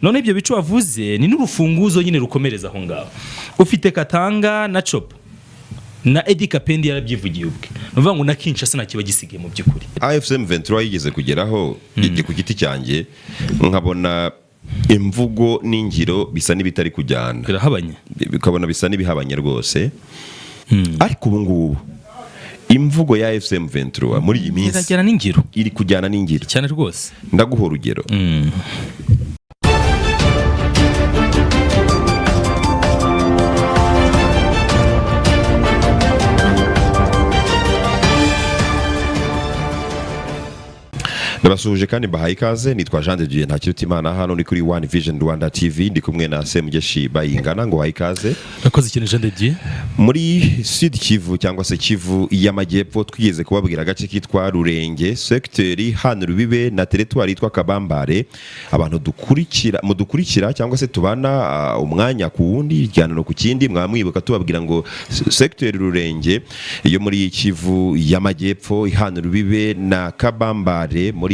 None ibyo bice wavuze ni n'urufunguzo nyine rukomereza aho ngaho. Ufite Katanga na Chopo na Eddy Kapendi yarabyivugiye ubwe, ni ukuvuga ngo na Kinshasa nta kiba gisigaye mu by'ukuri. AFC M23 yigeze kugeraho, njye ku giti cyanjye nkabona imvugo n'ingiro bisa n'ibitari kujyana. Birahabanye. Bikabona bisa n'ibihabanye rwose, ariko ubu ngubu imvugo ya AFC M23 muri iyi minsi irajyana n'ingiro. Iri kujyana n'ingiro. Cyane rwose. Ndaguha urugero. Ndabasuhuje kandi mbahaye ikaze. Nitwa Jean de Dieu Ntakirutimana, hano ni kuri One Vision Rwanda TV, ndi kumwe na Semugeshi Bayingana. Ngo wahaye ikaze. Urakoze cyane, Jean de Dieu. Muri Sud Kivu cyangwa se Kivu y'Amajyepfo, twigeze kubabwira agace kitwa Rurenge, secteur hano Rubibe na territoire yitwa Kabambare. Abantu dukurikira, mudukurikira cyangwa se tubana umwanya ku wundi, ikiganiro ku kindi, mwamwibuka tubabwira ngo secteur Rurenge yo muri Kivu y'Amajyepfo hano Rubibe na Kabambare muri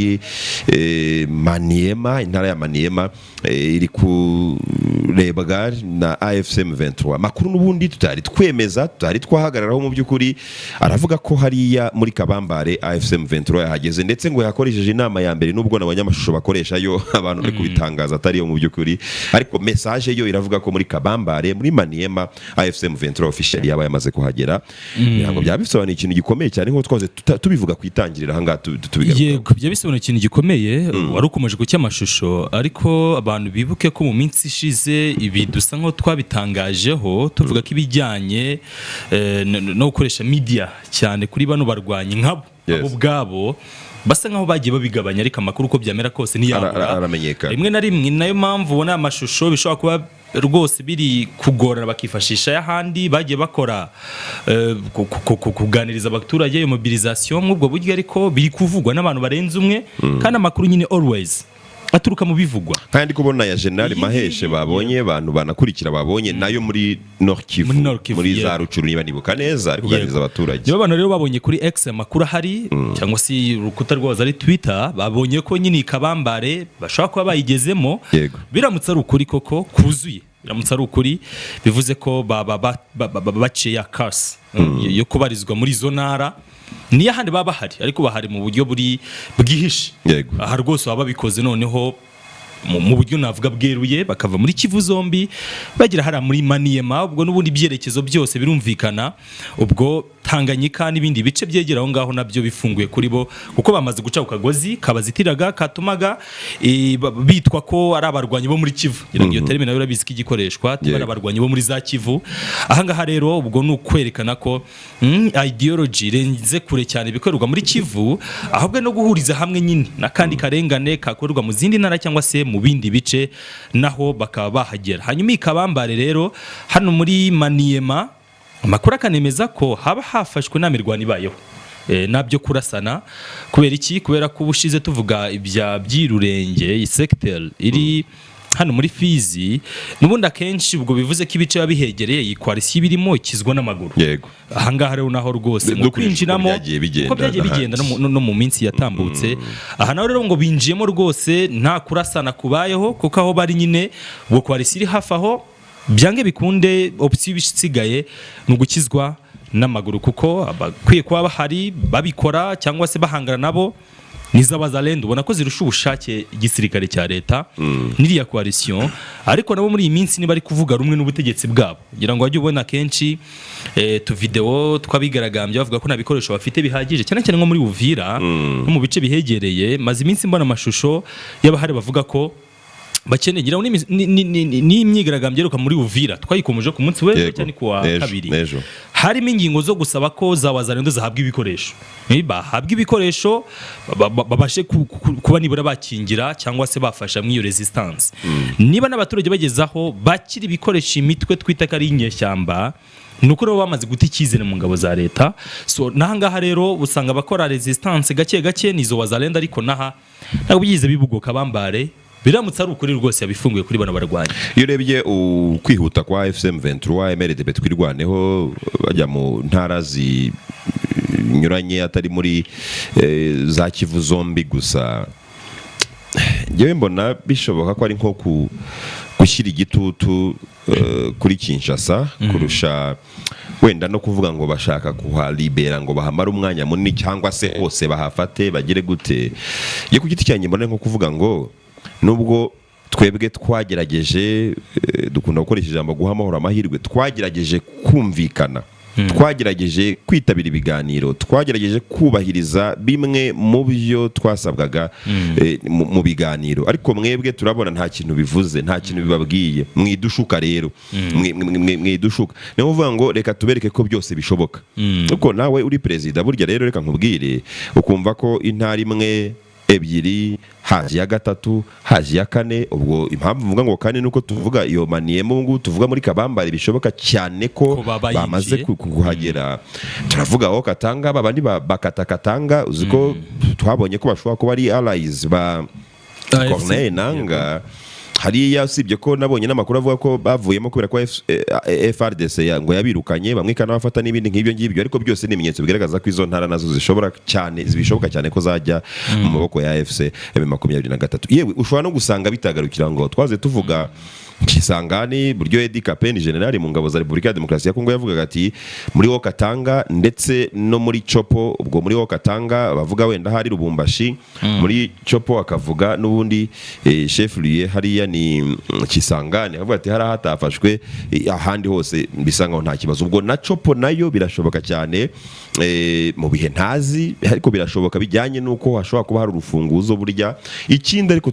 Maniema, intara ya Maniema, iri kurebwa na AFC M23. Makuru n'ubundi tutari twemeza, tutari twahagararaho mu by'ukuri, aravuga ko hariya muri Kabambare AFC M23 yahageze, ndetse ngo yakoresheje inama ya mbere, nubwo n'abanyamashusho bakoresha yo abantu bari kubitangaza atari yo mu by'ukuri, ariko message yo iravuga ko muri Kabambare muri Maniema AFC M23 official yaba yamaze kuhagera. Ngira ngo byaba bisobanuye ikintu gikomeye cyane nk'uko twahoze tubivuga ku itangiriro aha ngaha tubigarukaho. Yego, byaba bisobanuye ikintu gikomeye. Wari ukomeje ku cy'amashusho, ariko abantu bibuke ko mu minsi ishize ibi dusa nkaho twabitangajeho, tuvuga ko ibijyanye no gukoresha media cyane kuri bano barwanyi nkabo, abo ubwabo basa nkaho bagiye babigabanya, ariko amakuru uko byamera kose ntiyabura. Aramenyekana. Rimwe na rimwe. Nayo mpamvu ubona aya mashusho bishobora kuba rwose biri kugorana, bakifashisha ay'ahandi bagiye bakora, kuganiriza abaturage, iyo mobilisation nk'ubwo buryo, ariko biri kuvugwa n'abantu barenze umwe, kandi amakuru nyine always aturuka mu bivugwa. Kandi ndi kubona ya General Maheshe babonye, abantu banakurikira babonye nayo muri Nord Kivu, Muri Nord Kivu, muri za yego. Rucuru niba nibuka neza, ari kuganiriza abaturage. Niba abantu rero babonye kuri X amakuru ahari cyangwa se urukuta rwabo ari Twitter, babonye ko nyine Ikabambare bashobora kuba bayigezemo. Biramutse ari ukuri koko kuzuye, biramutse ari ukuri, bivuze ko baba baciye ya curse yo kubarizwa muri izo ntara. Niyo ahandi baba bahari, ariko bahari mu buryo buri bwihishe. Aha rwose baba babikoze noneho mu buryo navuga bweruye, bakava muri Kivu zombi bagera hariya muri Maniema. Ubwo n'ubundi ibyerekezo byose birumvikana, ubwo Tanganyika n'ibindi bice byegera aho ngaho nabyo bifunguye kuri bo, kuko bamaze guca ku kagozi kabazitiraga katumaga bitwa ko ari abarwanyi bo muri Kivu. Ngira ngo iyo terme nayo urabizi ko igikoreshwa, tuba ari abarwanyi bo muri za Kivu. Ahangaha rero ubwo ni ukwerekana ko ideology irenze kure cyane ibikorerwa muri Kivu, ahubwo no guhuriza hamwe nyine n'akandi karengane kakorerwa mu zindi ntara cyangwa se mu bindi bice, naho bakaba bahagera. Hanyuma Ikabambare rero hano muri Maniema, amakuru akanemeza ko haba hafashwe nta mirwano ibayeho, nabyo kurasana. Kubera iki? Kubera ko ubushize tuvuga ibya by'Irurenge, secteur iri hano muri Fizi, n'ubundi akenshi ubwo bivuze ko ibice biba bihegereye iyi coalition birimo ikizwa n'amaguru. Ahangaha rero naho rwose mu Dukurikije uko kwinjiramo byagiye bigenda uko byagiye bigenda no mu minsi yatambutse, aha naho rero ngo binjiyemo rwose nta kurasana kubayeho, kuko aho bari nyine ubwo coalition iri hafi aho, byange bikunde option isigaye ni ugukizwa n'amaguru, kuko abakwiye kuba bahari babikora cyangwa se bahangana nabo ni z'Abazalendo, ubona ko zirusha ubushake igisirikare cya leta n'iriya coalition. Ariko nabo muri iyi minsi niba ari kuvuga rumwe n'ubutegetsi bwabo, kugira ngo wajye ubona kenshi tuvideo tw'abigaragambya bavuga ko nta bikoresho bafite bihagije, cyane cyane nko muri Uvira no mu bice bihegereye. Maze iminsi mbona amashusho y'abahari bavuga ko bakeneye, ngira ngo n'imyigaragambyo iheruka muri Uvira twayikomeje ku munsi w'ejo cyane ku wa N'ejo, kabiri, n'ejo. harimo ingingo zo gusaba ko za Wazalendo zahabwa ibikoresho. Bahabwa ibikoresho babashe kuba nibura bakingira cyangwa se bafasha muri iyo resistance. Niba n'abaturage bagezaho bakira ibikoresho imitwe twita ko ari inyeshyamba, ni uko rero bamaze guta icyizere mu ngabo za leta. So n'ahangaha rero usanga abakora resistance gake gake nizo Wazalendo, ariko naha ntabwo byigeze bibugoka bambare. Biramutse ari ukuri rwose yabifunguye kuri bano barwanyi. Iyo urebye ukwihuta kwa AFC M23, MRDP Twirwaneho, bajya mu ntara zinyuranye atari muri za Kivu zombi gusa. Njyewe mbona bishoboka ko ari nko gushyira igitutu kuri Kinshasa kurusha wenda no kuvuga ngo bashaka kuhalibera ngo bahamare umwanya munini cyangwa se hose bahafate bagire gute. Njye ku giti cyanjye mbona nko kuvuga ngo nubwo twebwe twagerageje, dukunda gukoresha ijambo guha amahoro amahirwe, twagerageje kumvikana, twagerageje kwitabira ibiganiro, twagerageje kubahiriza bimwe mu byo twasabwaga mu biganiro, ariko mwebwe turabona nta kintu bivuze, nta kintu bibabwiye, mwidushuka rero, mwidushuka. Niyo kuvuga ngo reka tubereke ko byose bishoboka, kuko nawe uri perezida burya rero reka nkubwire, ukumva ko intara imwe, ebyiri, haje iya gatatu, haje iya kane. Ubwo impamvu mvuga ngo kane nuko tuvuga iyo Maniema, ubu ngubu tuvuga muri Kabambare, bishoboka cyane ko Ko baba bamaze yinjiye. kuhagera. Turavuga aho Katanga, babandi bakata Katanga, uzi ko twabonye ko bashobora kuba ari allies ba AFC. Corneille Nanga hariya, usibye ko nabonye n'amakuru avuga ko bavuyemo kubera ko FARDC ngo yabirukanye bamwe ikanabafata n'ibindi nk'ibyo ngibyo, ariko byose ni ibimenyetso bigaragaza ko izo ntara nazo zishobora cyane, bishoboka cyane ko zajya mu maboko ya AFC M23. Yewe ushobora no gusanga bitagarukira ngo twaze tuvuga Kisangani, buryo Eddy Kapend, general mu ngabo za Repubulika ya Demokarasi ya Kongo, yavugaga ati muri wo Katanga ndetse no muri Tshopo. Ubwo muri wo Katanga bavuga wenda hari Lubumbashi, muri Tshopo akavuga n'ubundi chef lieu hariya ni Kisangani, avuga ati hari hatafashwe, ahandi hose bisa nkaho nta kibazo. Ubwo na Tshopo nayo birashoboka cyane, mu bihe ntazi, ariko birashoboka bijyanye n'uko hashobora kuba hari urufunguzo burya. Ikindi ariko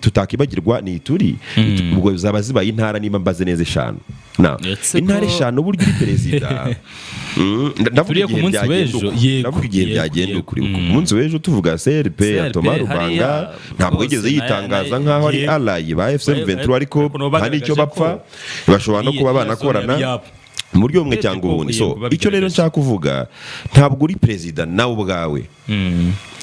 tutakibagirwa ni Ituri. Ubwo zaba zibaye intara, niba mbaze neza, eshanu na Ndetse intara eshanu. Burya uri perezida, ndavuga Turiya ku igihe munsi byagenda w'ejo, uko. yego, Ndavuga igihe byagenda ukuri. Ku munsi w'ejo tuvuga CRP ya CRP Thomas Lubanga hariya ntabwo rwose yigeze yitangaza nk'aho ari ally ba AFC M23, ariko Ariko nabo nta n'icyo bagaragaje bapfa, ko bashobora no kuba iya zone banakorana yabo. mu buryo bumwe Uretse cyangwa ko ubundi. So yego, icyo rero babigaragaje. nshaka kuvuga, ntabwo uri perezida nawe ubwawe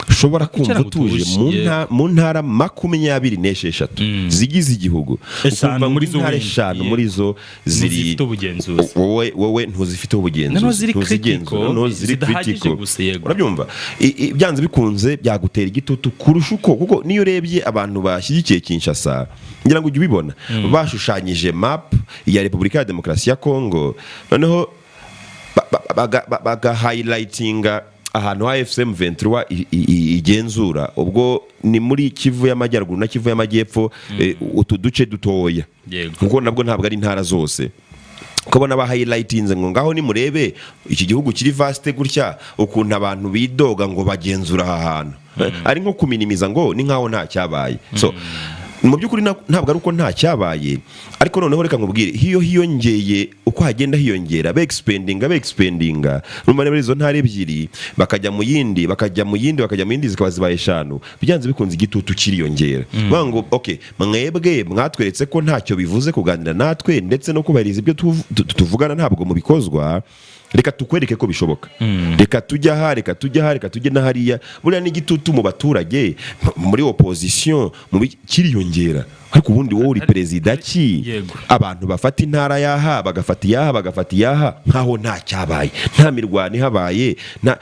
ushobora kumva Kwicara ngo utuje utuje, mu mu ntara 26 zigize igihugu, Eshanu ukumva ngo muri zo intara wenda, eshanu muri zo ziri ntuzifite ubugenzuzi. Wowe ntuzifiteho ubugenzuzi, Noneho ziri ntuzigenzura, critical, noneho ziri zidahagije critical. gusa, yego. Urabyumva? Byanze bikunze byagutera igitutu kurusha uko, kuko niyo urebye abantu bashyigikiye Kinshasa, ngira ngo ujye ubibona, bashushanyije map ya Repubulika ya Demokarasi ya Kongo, noneho bagahighlightinga ahantu ha AFC M23 igenzura. Ubwo ni muri Kivu y'Amajyaruguru na Kivu y'Amajyepfo, utu duce dutoya, kuko nabwo ntabwo ari intara zose. Ukabona bahighlightinze ngo ngaho nimurebe iki gihugu kiri vaste gutya, ukuntu abantu bidoga ngo bagenzura aha hantu, ari nko kuminimiza ngo ni nkaho nta cyabaye. So mu by'ukuri ntabwo ari uko nta cyabaye, ariko noneho reka nkubwire, hiyo hiyongeye uko hagenda hiyongera, beexpandinga, beexpandinga, urumva niba ari izo ntara ebyiri, bakajya mu yindi, bakajya mu yindi, bakajya mu yindi, zikaba zibaye eshanu, byanze bikunze igitutu kiriyongera. Bavuga ngo okay, mwebwe mwatweretse ko ntacyo bivuze kuganira natwe ndetse no kubahiriza ibyo tuvugana, ntabwo mubikozwa, reka tukwereke ko bishoboka, reka tujye aha, reka tujye aha, reka tujye na hariya. Buriya n'igitutu mu baturage, muri opposition, kiriyongera. Ariko ubundi wowe uri perezida ki? Abantu bafata intara yaha, bagafata iyaha, bagafata iyaha nkaho nta cyabaye, nta mirwano ihabaye, nta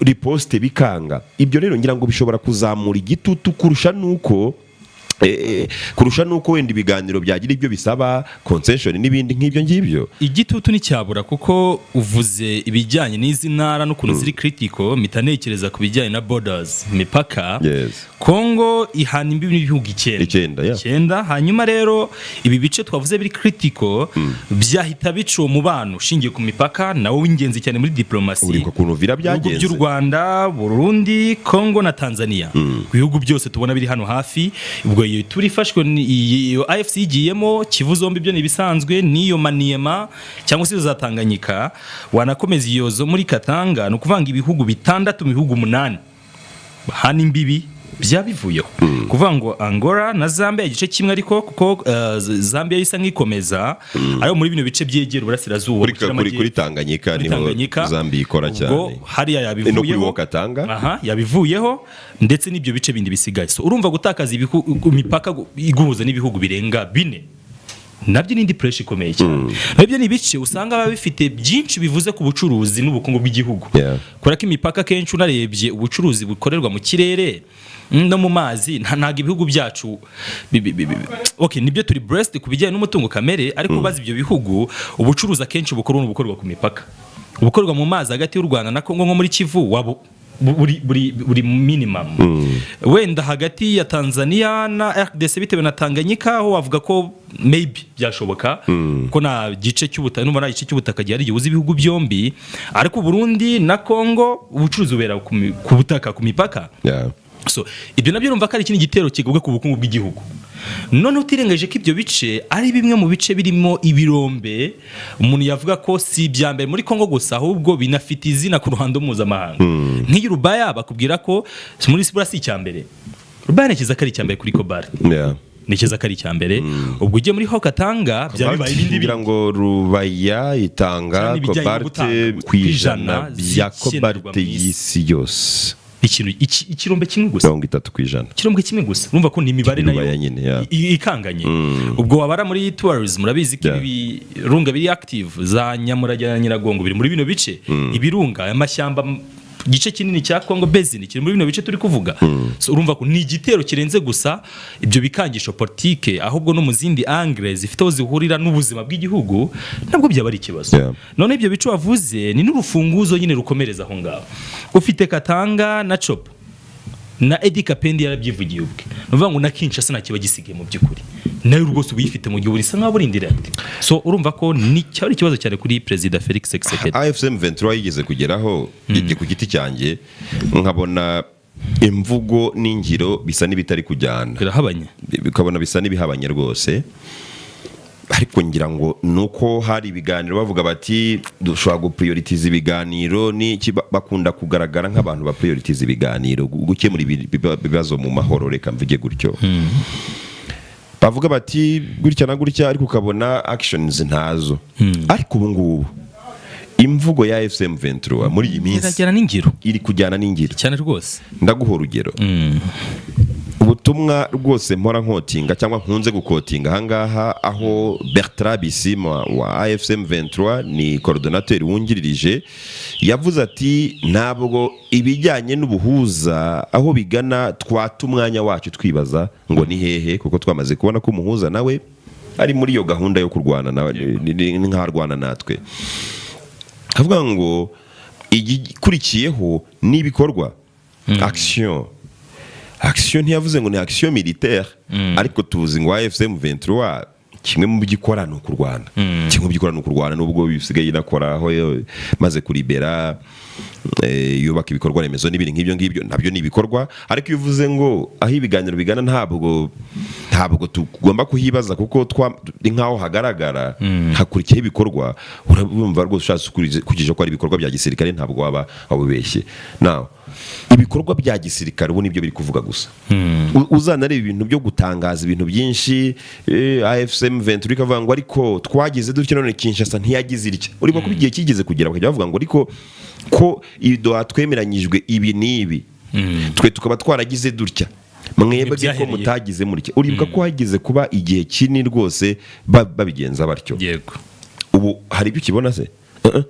riposte bikanga. Ibyo rero ngira ngo bishobora kuzamura igitutu kurusha nuko wenda ibiganiro byagira ibyo bisaba, concession n'ibindi nk'ibyo ngibyo. Igitutu nticyabura, kuko uvuze ibijyanye n'izi ntara n'ukuntu ziri critical, mpita ntekereza ku bijyanye na borders, imipaka. Kongo ihana imbibi n'ibihugu 9. 9, yeah. 9. Hanyuma rero ibi bice twavuze biri critical byahita bica uwo mubano ushingiye ku mipaka, nawo w'ingenzi cyane muri diplomasi. Uribuka ukuntu Uvira Ibihugu byagenze? by'u Rwanda, Burundi, Kongo na Tanzania, ibihugu byose tubona biri hano hafi. Ubwo iyo turi ifashwe iyo AFC igiyemo, Kivu zombi, ibyo ni ibisanzwe, n'iyo Maniema cyangwa se za Tanganyika, wanakomeza iyo zo muri Katanga, ni ukuvuga ngo ibihugu 6 mu bihugu 8 hano imbibi byabivuyeho, kuvuga ngo Angola na Zambia igice kimwe, ariko kuko Zambia isa nk'ikomeza ariko muri bino bice byegera uburasirazuba Kuri, gushyira kuri Tanganyika kuri niho Tanganyika. Zambia ikora Ubwo cyane. hariya No kuri yabivuyeho. Haut-Katanga. Aha yabivuyeho, ndetse n'ibyo bice bindi bisigaye. So urumva gutakaza imipaka iguhuza n'ibihugu birenga bine. Nabyo ni indi pressure ikomeye cyane. Nabyo ni ibice usanga biba bifite byinshi bivuze ku bucuruzi n'ubukungu bw'igihugu, kubera ko imipaka kenshi, unarebye ubucuruzi bukorerwa mu kirere no mu mazi, ntabwo ibihugu byacu okay, nibyo turi blessed ku bijyanye n'umutungo kamere, ariko bazi ibyo bihugu, ubucuruzi akenshi bukorwa n'ubukorwa ku mipaka, ubukorwa mu mazi hagati y'u Rwanda na Kongo nko muri Kivu wabo buri minimum. Wenda hagati ya Tanzania na RDC, bitewe na Tanganyika, aho wavuga ko maybe byashoboka ko nta gice cy'ubutaka, numva nta gice cy'ubutaka gihari gihuza ibihugu byombi. Ariko Burundi na Kongo ubucuruzi bubera ku butaka, ku mipaka. So ibyo nabyo urumva ko ari ikindi gitero kigabwa ku bukungu bw'igihugu. Noneho utirengagije ko ibyo bice ari bimwe mu bice birimo ibirombe, umuntu yavuga ko si ibya mbere muri Kongo gusa, ahubwo binafite izina ku ruhando mpuzamahanga. Nk'iyi Rubaya, bakubwira ko muri sibura si icya mbere. Rubaya ntekereza ko ari icya mbere kuri cobalt. Ntekereza ko ari icya mbere. Ubwo ugiye muri Haut-Katanga byaba bibaye ibindi Ngira bindi. ngo Rubaya itanga Cyane ibijyanye no cobalt gutanga ku ijana bya zikenerwa cobalt mu isi. y'isi yose. Ikintu ikirombe kimwe gusa. 30%. Ikirombe kimwe gusa, urumva ko ni imibare nayo Rubaya nyine, yeah. ikanganye. Ubwo wabara muri tourism, murabizi ko ibi birunga biri active za Nyamuragera na Nyiragongo biri muri bino bice. Ibirunga, amashyamba, igice kinini cya Congo Basin kiri muri bino bice turi kuvuga. So urumva ko ni igitero kirenze gusa ibyo bikangisho politike, ahubwo no mu zindi angle zifite aho zihurira n'ubuzima bw'igihugu nabwo byaba ari ikibazo. None ibyo bice wavuze ni n'urufunguzo nyine rukomereza aho ngaho. Ufite Katanga na Tshopo, na Eddy Kapend yarabyivugiye ubwe. Ni ukuvuga ngo na Kinshasa nta kiba gisigaye mu by'ukuri, nayo rwose uba uyifite mu gihe isa nkaho uri indirect. So urumva ko ni cyari ikibazo cyane kuri Perezida Felix Tshisekedi. AFC M23 yigeze kugeraho njye ku giti cyanjye nkabona imvugo n'ingiro bisa n'ibitari kujyana. Birahabanye. Bikabona bisa n'ibihabanye rwose, ariko ngira ngo ni uko hari ibiganiro bavuga bati dushobora guprioritiza ibiganiro n'iki, bakunda kugaragara nk'abantu baprioritiza ibiganiro, gukemura ibibazo mu mahoro, reka mvuge gutyo. Bavuga bati gutya na gutya, ariko ukabona actions ntazo. Ariko ubu ngubu imvugo ya AFC M23 muri iyi minsi iragera n'ingiro. Iri kujyana n'ingiro. Cyane rwose. Ndaguha urugero, ubutumwa rwose mpora nquotinga cyangwa nkunze guquotinga ahangaha, aho Bertrand Bisimwa wa AFC M23, ni coordonnateur wungirije, yavuze ati ntabwo ibijyanye n'ubuhuza aho bigana twata umwanya wacu twibaza ngo ni hehe, kuko twamaze kubona ko umuhuza nawe ari muri iyo gahunda yo kurwana nawe, ni nk'arwana natwe. Avuga ngo igikurikiyeho ni ibikorwa, action. Action ntiyavuze ngo ni action militaire, ariko tuzi ngo AFC M23 kimwe mu byo ikora ni ukurwana. Kimwe mu byo ikora ni ukurwana, nubwo bisigaye inakora aho maze kuribera, yubaka ibikorwa remezo n'ibindi nk'ibyo ngibyo, nabyo ni ibikorwa. Ariko iyo uvuze ngo aho ibiganiro bigana, ntabwo tugomba kuhibaza, kuko ni nk'aho hagaragara hakurikiyeho ibikorwa. Urumva rwose ushatse kugisha ko ari ibikorwa bya gisirikare, ntabwo waba wabubeshye. Now ibikorwa bya gisirikare ubu nibyo biri kuvuga gusa. Uzanareba ibintu byo gutangaza ibintu byinshi, AFC M23 ikavuga ngo ariko twagize dutya, none Kinshasa ntiyagize itya. Urimo kuba igihe kigeze kugera bakajya bavuga ngo ariko ko Doha twemeranyijwe ibi n'ibi, twe tukaba twaragize dutya, mwebwe ko Ntibyahereye. mutagize mutya. Uribuka ko hageze kuba igihe kinini rwose babigenza batyo. Ubu hari ibyo ukibona se? Uh-uh.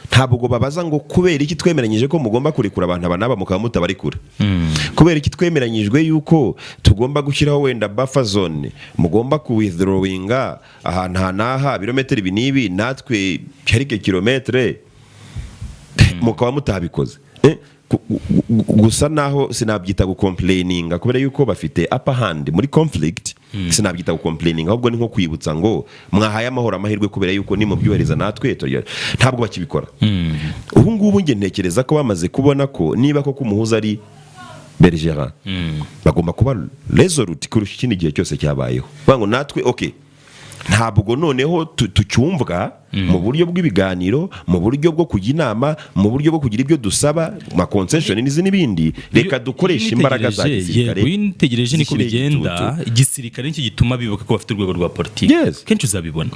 Ntabwo babaza ngo kubera iki twemeranyije ko mugomba kurekura abantu aba n'aba mukaba mutabarekura, kubera iki twemeranyijwe yuko tugomba gushyiraho wenda buffer zone, mugomba kuwithdrawinga ahantu aha n'aha ibirometero ibi n'ibi, natwe quelques kilomètres, mukaba mutabikoze. Gusa naho sinabyita gucomplaininga, kubera yuko bafite upper hand muri conflict. Sinabyita gucomplaininga, ahubwo ni nko kwibutsa ngo mwahaye amahoro amahirwe, kubera yuko nimubyubahiriza natwe ntabwo bakibikora. Ubu ngubu njye ntekereza ko bamaze kubona ko niba koko umuhuza ari Bergerin, bagomba kuba resolute kurusha ikindi gihe cyose cyabayeho. Bavuga ngo natwe okay, ntabwo noneho tucyumvwa. mu buryo bw'ibiganiro, mu buryo bwo kujya inama, mu buryo bwo kugira ibyo dusaba, ma concession n'izindi n'ibindi, reka dukoreshe imbaraga za gisirikare." Yego, iyo nitegereje niko zishyireho bigenda. igitutu. Igisirikare nicyo gituma bibuka ko bafite urwego rwa politiki. Kenshi uzabibona,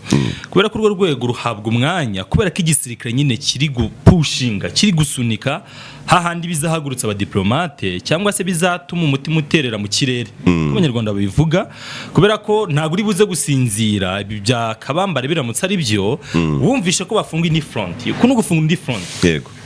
kubera ko urwo rwego ruhabwa umwanya, kubera ko igisirikare nyine kiri gupushinga, kiri gusunika hahandi bizahagurutsa abadiplomate cyangwa se bizatuma umutima uterera mu kirere, uko Abanyarwanda babivuga, kubera ko ntabwo uri buze gusinzira. Ibi bya Kabambare biramutse ari byo, wumvishe ko bafunga indi front, uku ni ugufunga indi front.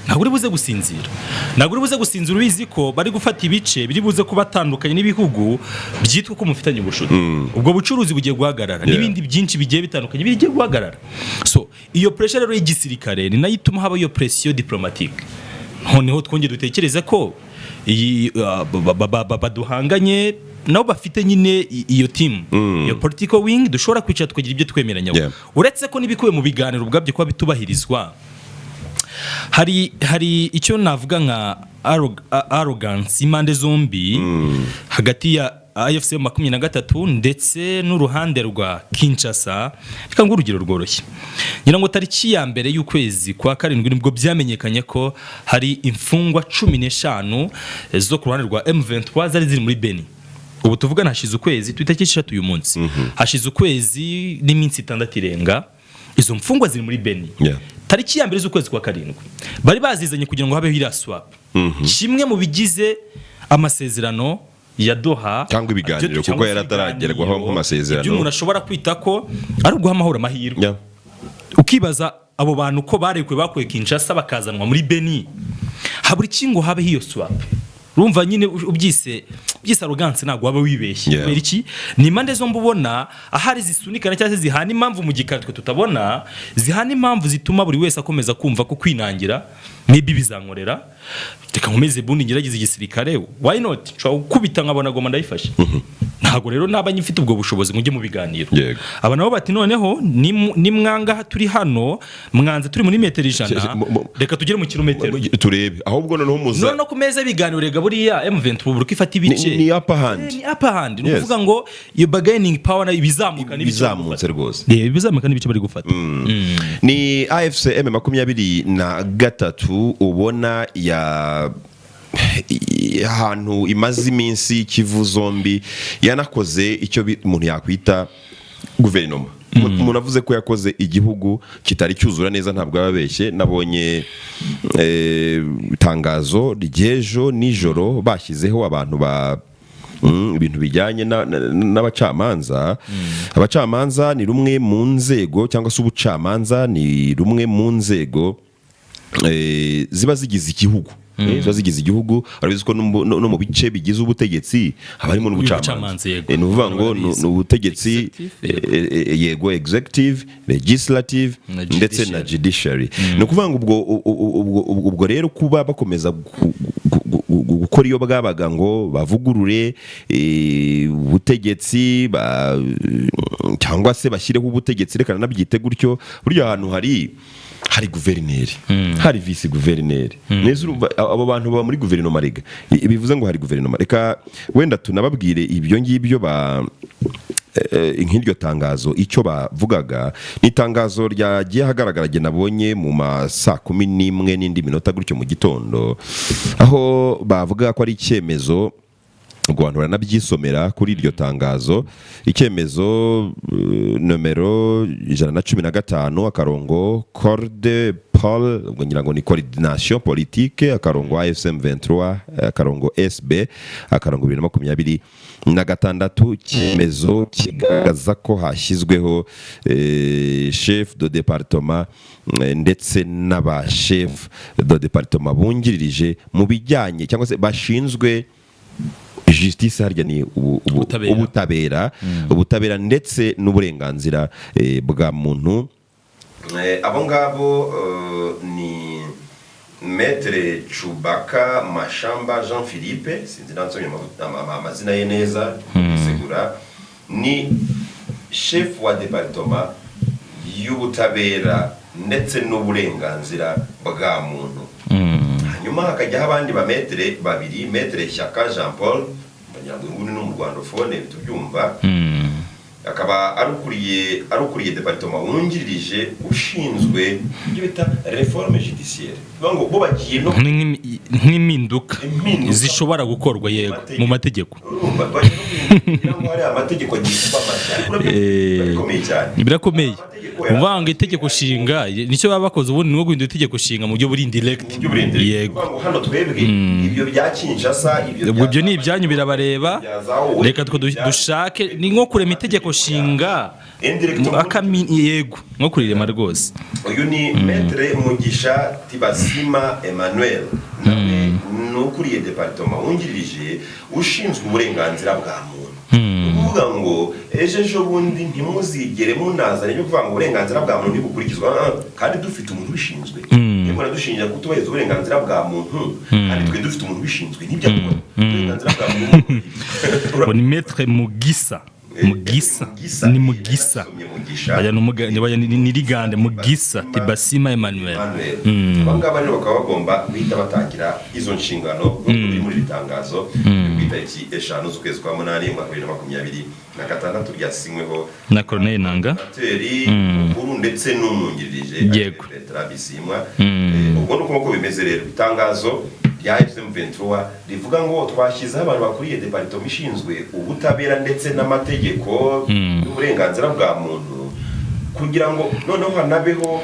Ntabwo uri buze gusinzira, ntabwo uri buze gusinzira ubizi ko bari gufata ibice biri buze kuba batandukanye n'ibihugu byitwa ko mufitanye ubucuti. Ubwo bucuruzi bugiye guhagarara, n'ibindi byinshi bigiye bitandukanye bigiye guhagarara. So iyo pressure rero y'igisirikare ni nayo ituma haba iyo pression diplomatique. Noneho twongeye dutekereze ko iyi baduhanganye nabo bafite nyine iyo team, iyo political wing, dushobora kwicara tukagira ibyo twemeranya. Uretse ko n'ibikubiye mu biganiro ubwabyo kuba bitubahirizwa, hari icyo navuga nka arrogance y'impande zombi, hagati ya AFC 23 ndetse n'uruhande rwa Kinshasa. Reka nguhe urugero rworoshye. Ngira ngo tariki ya 1 y'ukwezi kwa karindwi nibwo byamenyekanye ko hari imfungwa 15 zo ku ruhande rwa M23 zari ziri muri Beni. Ubu tuvugana hashize ukwezi, ku itariki 6 uyu munsi hashize ukwezi n'iminsi 6 irenga izo mfungwa ziri muri Beni. Tariki ya 1 z'ukwezi kwa karindwi bari bazizanye kugira ngo habeho iriya swap, kimwe mu bigize amasezerano ya Doha. Cyangwa ibiganiro, cyangwa kuko se yari ataragerwaho ibiganiro, nk'amasezerano. ibyo umuntu ashobora kwita ko ari uguha amahoro amahirwe. Ukibaza abo bantu ko barekuwe, bakuwe Kinshasa bakazanwa muri Beni, habura iki ngo habeho iyo swap? Urumva nyine ubyise arrogance, ntabwo waba wibeshye. Kubera iki? Ni impande zombi ubona ahari zisunikana cyangwa se zihana impamvu mu gikari twe tutabona, zihana impamvu zituma buri wese akomeza kumva ko kwinangira, maybe bizankorera, reka nkomeze bundi ngerageze igisirikare, why not, nshobora gukubita nkabona Goma ndayifashe. Ntabwo rero naba nyifite ubwo bushobozi ngo njye mu biganiro. Aba nabo bati: "Noneho nimwanga turi hano, mwanze turi muri metero 100, reka tugere mu kilometero turebe ahubwo noneho muza." Noneho ku meza y'ibiganiro rega buriya M23 ubu uko ifata ibice Ni upper hand. Ni upper hand, ni ukuvuga ngo iyo bargaining power nayo ibizamuka n'ibice bari Bizamutse gufata. rwose. Ibizamuka n'ibice bari gufata. Ni AFC M 23 ubona ya ahantu imaze iminsi Kivu zombi, yanakoze icyo umuntu yakwita guverinoma. Umuntu avuze ko yakoze igihugu kitari cyuzura neza ntabwo yaba abeshye. Nabonye itangazo ry'ejo nijoro bashyizeho abantu ba ibintu bijyanye n'abacamanza. Abacamanza ni rumwe mu nzego, cyangwa se ubucamanza ni rumwe mu nzego ziba zigize igihugu. Ziba zigize igihugu. Urabizi ko no mu bice bigize ubutegetsi haba harimo n'ubucamanza. Ubucamanza, yego. Ni ukuvuga ngo Barabizi. ni ubutegetsi Executive, yego. Yego, executive, legislative Na ndetse na judiciary. Ni ukuvuga ngo ubwo rero kuba bakomeza gukora iyo bwabaga ngo bavugurure ubutegetsi cyangwa se bashyireho ubutegetsi, reka nabyite gutyo, burya ahantu hari guverineri, hari visi guverineri neza, urumva abo bantu baba muri guverinoma rega. Bivuze ngo hari guverinoma. Reka wenda tunababwire ibyo ngibyo ba nk'iryo tangazo icyo bavugaga. Ni itangazo ryagiye ahagaragara, jye nabonye mu ma saa 11 n'indi minota gutyo mu gitondo, aho bavuga ko ari icyemezo. Ubwo abantu baranabyisomera kuri iryo tangazo, icyemezo nomero 115 akarongo corde paul, ubwo ngira ngo ni coordination politique, akarongo AFC M23 akarongo SB akarongo 2026, icyemezo kigaragaza ko hashyizweho chef de département ndetse n'aba chef de département bungirije mu bijyanye cyangwa se bashinzwe justice, harya ni Ubutabera. Ubutabera ndetse n'uburenganzira bwa muntu. Abo ngabo ni Maître Chubaka Mashamba Jean Philippe, sinzi nansomye amazina ye neza, bisegura, ni chef wa département y'ubutabera ndetse n'uburenganzira bwa muntu. Hanyuma hakajyaho abandi ba maître babiri, Maître Shyaka Jean Paul, ngira ngo uyu nguyu ni umurwandophone tubyumva. Akaba ari ukuriye département wungirije ushinzwe ibyo bita réforme judiciaire. Bivuga ngo bo bagiye no Nk'impinduka Impinduka. zishobora gukorwa, yego, mu mategeko. Urumva, bagiye no guhindura ngo hari amategeko agiye kuba mashya. Ariko nabyo birakomeye cyane. Birakomeye. Amategeko Uvuga ngo itegeko nshinga, nicyo baba bakoze ubundi, ni nko guhindura itegeko nshinga mu buryo buri indirect. Mu buryo buri indirect. Yego. Bivuga ngo hano twebwe ibyo bya Kinshasa, ibyo Ubwo ibyo ni ibyanyu, birabareba. Bya za wowe, Reka twe dushake, ni nko kurema itegeko nshinga. Indirect. Yego, nko kurirema rwose. Uyu ni Maître Mugisha Tibasima Emmanuel, nawe ni ukuriye département wungirije ushinzwe uburenganzira bwa muntu. Ni ukuvuga ngo ejo ejo bundi ntimuzigere munazana ibyo kuvuga ngo uburenganzira bwa muntu ntibukurikizwa. Ah, kandi dufite umuntu ubishinzwe. Niba muradushinja kutubahiriza uburenganzira bwa muntu kandi twe dufite umuntu ubishinzwe, nibyo akora, uburenganzira bwa muntu. Ngo ni Maître Mugisa, Mugisa. Ni Mugisa. Bajya bajya ni Rigande Mugisa Tibasima Emmanuel. Emmanuel. Aba ngaba rero bakaba bagomba guhita batangira izo nshingano nk'uko biri muri iri tangazo ryo ku itariki 5 z'ukwezi kwa munani umwaka wa 2026, ryasinyweho na Corneille Nanga. Senateri mukuru ndetse n'umwungirije Bertrand Bisimwa. Ubwo ni uko bimeze rero. Itangazo rya M23 rivuga ngo twashyizeho abantu bakuriye département ishinzwe ubutabera ndetse n'amategeko n'uburenganzira bwa muntu, kugira ngo noneho hanabeho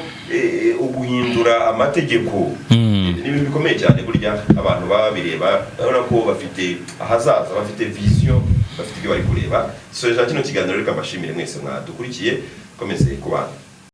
uguhindura amategeko. Ni ibintu bikomeye cyane. Burya abantu baba babireba, urabona ko bafite ahazaza, bafite vision, bafite ibyo bari kureba. Soje kino kiganiro, reka mbashimire mwese mwadukurikiye, komeze kubana.